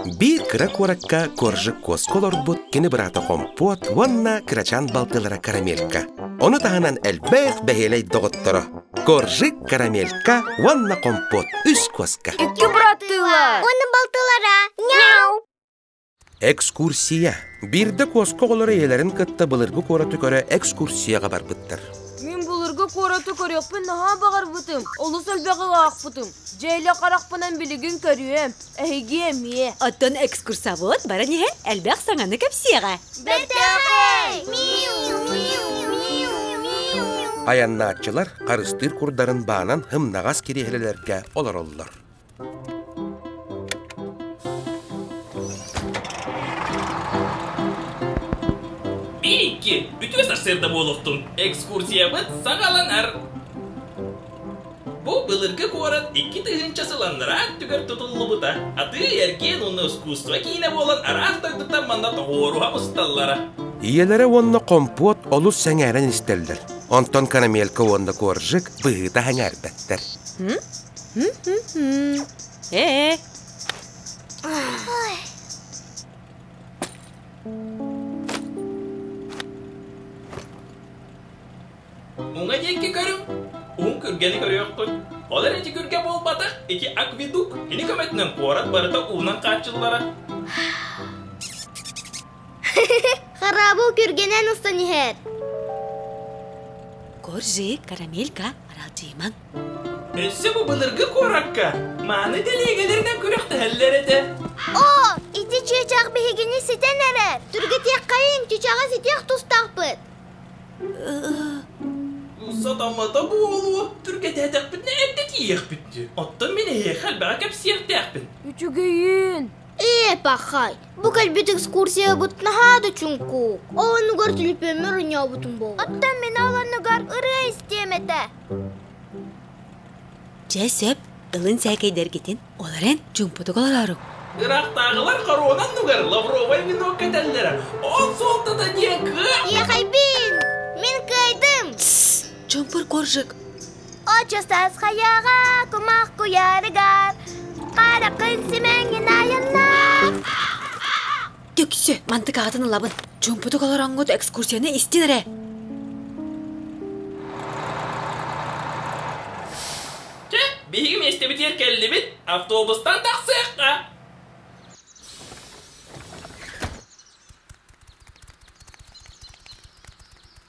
Биир кыра куоракка Коржик куоска олорбут кини быраата Хомпуот уонна кырачаан балтылара Карамелька. Ону таһынан элбэх бэһиэлэй доҕотторо Коржик, Карамелька уонна Хомпуот үс куоска. Икки быраттыылар. Уонна балтылара. Няу! Экскурсия. Биирдэ куоска оҕолоро ийэлэрин кытта былыргы куораты көрө экскурсияҕа барбыттар. Мин былыргы куораты көрүөхпүн наһаа баҕарбытым, олус элбэҕи аахпытым. Дьиэлэ харахпынан билигин көрүөм, эһиги эмиэ. Оттон экскурсовод баран иһэн элбэх саҥаны кэпсиэҕэ. Бэртээхэй! Миу, миу, миу, миу. Айаннааччылар харыстыыр курдарын баанан һымнаҕас кириэһилэлэргэ олороллор. Биир-икки, үтүө сарсыарда буолуохтун! Экскурсиябыт саҕаланар! Бу былыргы куорат 2000 сыл анараа өттүгэр тутуллубута. Атыы-эргиэн уонна искусство киинэ буолан араас дойдуттан манна тоҕуоруһа мусталлара. Ийэлэрэ уонна хомпуот олус сэҥээрэн истэллэр. Онтон карамелька уонна коржик быһыыта сэҥээрбэттэр. Ээ. Уҥа диэки көрүҥ, уһун күргэни көрүөххүт. Ол эрэ ити күргэ буолбатах, ити акведук. Кини көмөтүнэн куорат барыта уунан хааччыллара. Хараабыл күргэнэн устан иһэр. Коржик, карамелька, аралдьыйымаҥ. Өссө бу былыргы куоракка мааны тэлиэгэлэринэн күрэхтэһэллэр этэ. Оо, ити чыычаах биһигини ситэн эрэр. Түргэтиэххэйиҥ, чычаҕы ситиэх тустаахпыт. Сатаммата буолуо, түргэтээтэхпитинэ эрдэ тиийиэхпит дии. Оттон мин эһиэхэ элбэҕи кэпсиэхтээхпин. Үчүгэйин. Ээ, пахай, бу кэлбит экскурсиябыт наһаа да чуҥкук. Ол оннугар түлүпүөммэр оонньообутум буолуо. Оттон мин ол оннугар ырыа истиэм этэ. Дьэ сөп, ылын сээкэйдэргитин, ол эрэн чуумпутук олорооруҥ. Ыраахтааҕылар хоруона оннугар лавровай венок кэтэллэрэ. Ол суолтата диэн кыа... Иэхэйбин! Мин кыайдым! Тссс! Чуумпур коржик! Очо саас хайаҕа кумах куйаарыгар хараххын симэҥҥин айаннаа. Түксү, мантык аатын ылабын. Чуумпутук олороҥҥут экскурсияны истин эрэ. Чэ, биһиги миэстэбитигэр кэллибит, автобустан тахсыахха.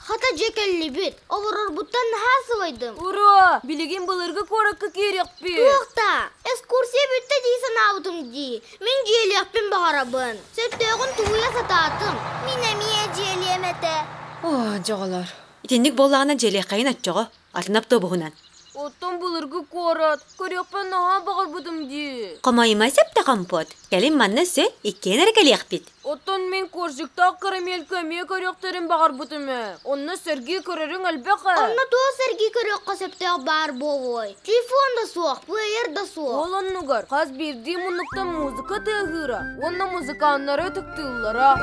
Хата дьэ кэллибит. Олорорбуттан наһаа сылайдым. Ура! Билигин былыргы куоракка киириэхпит. Туох да, экскурсия бүттэ дии санаабытым дии. Мин дьиэлиэхпин баҕарабын. Сөптөөҕүн тулуйа сатаатым. Мин эмиэ дьиэлиэм этэ. Оо, дьоҕолор. Итинник буоллаҕына дьиэлиэххэйин оччоҕо. Атын автобуһунан. Оттон былыргы куорат, көрүөхпүн наһаа баҕарбытым дии. Хомойума сөп да компот. Кэлин манна өссө иккиэн эрэ кэлиэхпит. Оттон мин коржиктаах карамелька эмиэ көрүөхтэрин баҕарбытым ээ. Онно сэргии көрөрүҥ элбэх ээ. Онно туох сэргии көрүөххэ сөптөөх баар буолуой? Телефон да суох, плеер да суох. Ол оннугар хас биирдии муннуктан музыка тыаһыыра уонна музыканнары ытыктыыллара.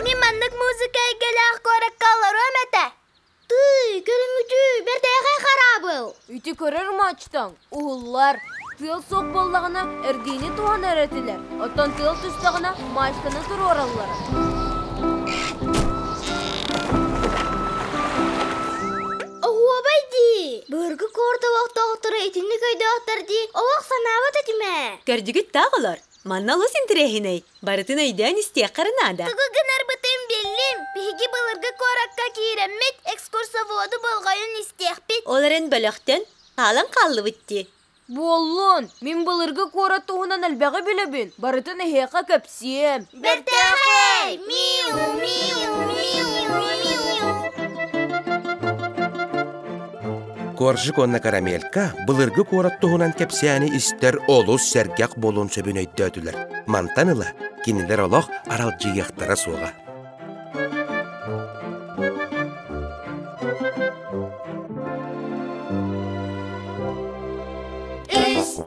Мин маннык музыка эйгэлээх куоракка олоруом этэ. Тыый, көрүҥүтүү, бэртээхэй хараабыл. Ити көрөр мачтаҥ, уһуллар. Тыал суох буоллаҕына, эргиини туһанар этилэр. Оттон тыал түстэҕинэ, мачтаны туруораллара. Оһуобай дии! Былыргы куорат олохтоохторо итинник өйдөөхтөр дии олох санаабат этим ээ. Көрдүгүт таах олор. Манна олус интэриэһинэй. Барытын өйдөөн истиэххэ эрэ наада. Тугу гынарбытын биллим. Биһиги былыргы куоракка киирэммит, экскурсоводу болҕойон истиэхпит. Ол эрэн бөлөхтөн хаалан хааллыбыт дии. Буоллун, мин былыргы куорат туһунан элбэҕи билэбин. Барытын эһиэхэ кэпсиэм. Бэртээхэй! Миу, миу, миу, миу. Коржик уонна Карамелька былыргы куорат туһунан кэпсээни истэр олус сэргэх буолуон сөбүн өйдөөтүлэр. Мантан ыла кинилэр олох аралдьыйыахтара суоҕа. Үс